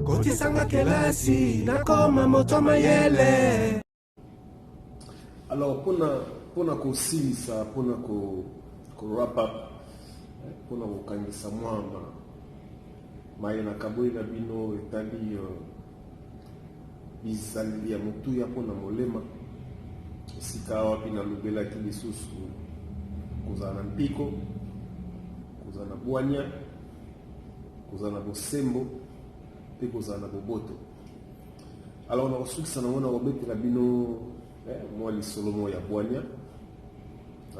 Kotisanga kelasi nakoma moto mayele. Alors mpona mpona kosilisa mpona ko ko wrap up mpona kokangisa mwa maye nakaboli na bino etali euh, bizaleli ya motuya mpo na molema esika wapi nalobelaki lisusu kozala na mpiko kozala na bwanya kozala na bosembo mpe kozala na boboto alors nakosukisa nango nakobetela bino eh, mwa lisolo moko ya bwanya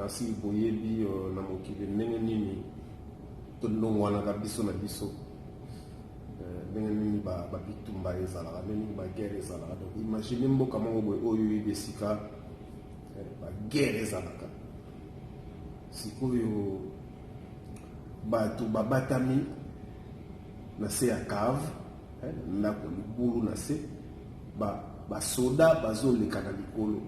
asi boyebi euh, na mokili ndenge nini tondongwanaka biso na biso eh, ndenge nini babitumba ezalaka ndenge nini baguerre ezalaka donc imagine mboka moko boye oyo oyebi esika eh, baguerre ezalaka sikoyo bato babatami na se ya cave eh, ndako libulu na se basoda bazoleka na likolo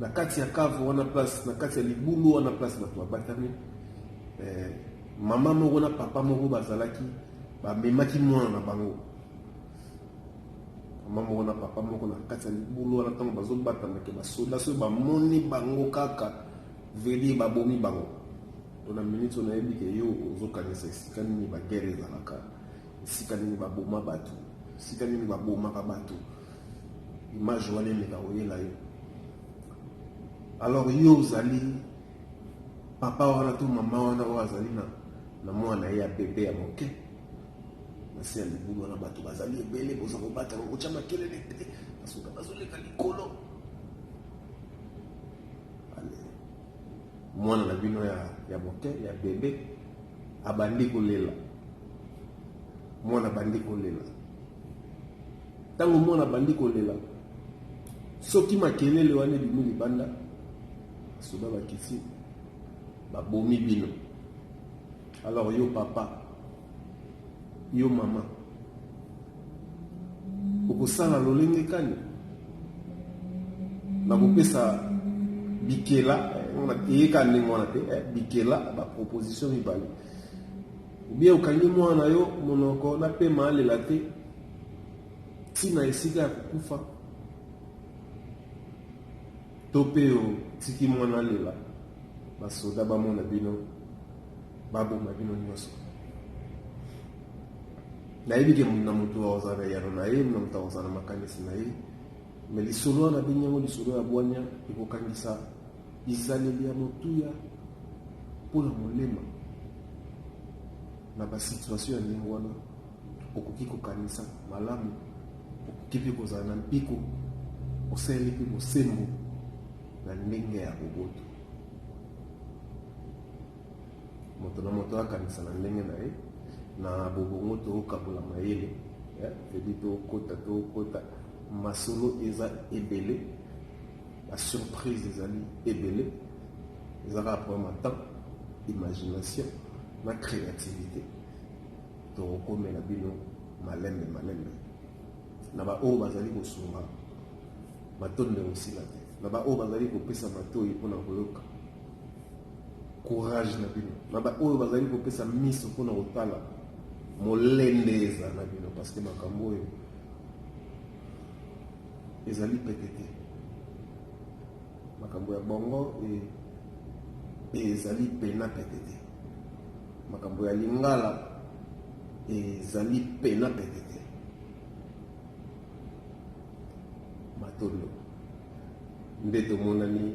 na kati ya cave wana place na kati ya libulu wana place bato babatami eh, mama moko na papa moko bazalaki bamemaki mwana na bango mama moko na papa moko na kati ya libulu wana ntango bazobatamake basoda soki bamoni bango kaka veli babomi bango to na minute oyo nayebi ke yo ozokanisa esika nini baguerre ezalaka esika nini baboma bato esika nini babomaka bato image wana emeka koyela yo alors yo ozali papa wana to mama wana oyo azali na, na mwana ye ya bebe ya moke na se ya libulu wana bato bazali ebele boza kobatama kotya makelele te basoda bazoleka likolo ale mwana na bino ya, ya moke ya bebe abandi kolela mwana abandi kolela ntango mwana abandi kolela soki makelele wana ebimi libanda basoda bakiti babomi bino alors yo papa yo mama okosala lolenge kani nakopesa bikela eh, eyeka ndenge wana te eh, bikela baproposition mibale obie okangi mwana na yo monoko na pema alela te ntina esika ya kokufa to mpe otiki mwana alela basoda bamona bino baboma bino nyonso nayebi ke moto na moto akozala na eyano na ye na moto akozala na makanisi na ye me lisolo wana abengi yango lisolo ya bwanya ekokangisa bizaleli ya motuya mpo na molema na basituation ya ndenge wana okoki kokanisa malamu okoki mpe kozala na mpiko osaleli mpe bosembo na ndenge ya boboto moto na moto akanisa na ndenge na ye na bobongo tokabola mayele vedi tokota tokota masolo eza ebele basurprise ezali ebele eza kaka problème ya temps imagination na créativité tokokomela bino malembe malembe na baoyo bazali kosunga matondo ekosila te na baoyo bazali kopesa matoi mpo na koyoka courage na bino na baoyo bazali kopesa miso mpo na kotala molende eza na bino parce que makambo oyo ezali pete te makambo ya bongo e, ezali pena pete te makambo ya lingala ezali pena pete te matondo nde tomonani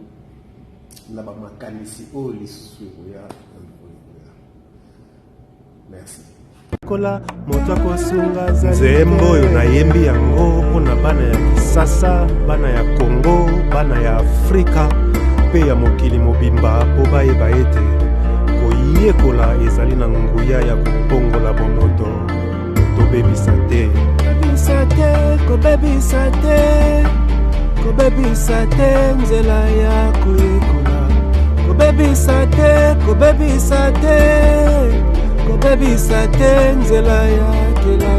na bamakanisi oyo lisusu ekoya na mikolo ekoya merci kola moto akosunga nzembo oyo nayembi yango mpo na bana ya kisasa bana ya kongo bana ya afrika mpe ya mokili mobimba mpo bayeba ete koyekola ezali na nguya ya kobongola bomoto tobebisa te kobebisa te kobebisa te kobebisa te nzela ya koyekola kobebisa te kobebisa te kobebisa te nzela ya kelasi.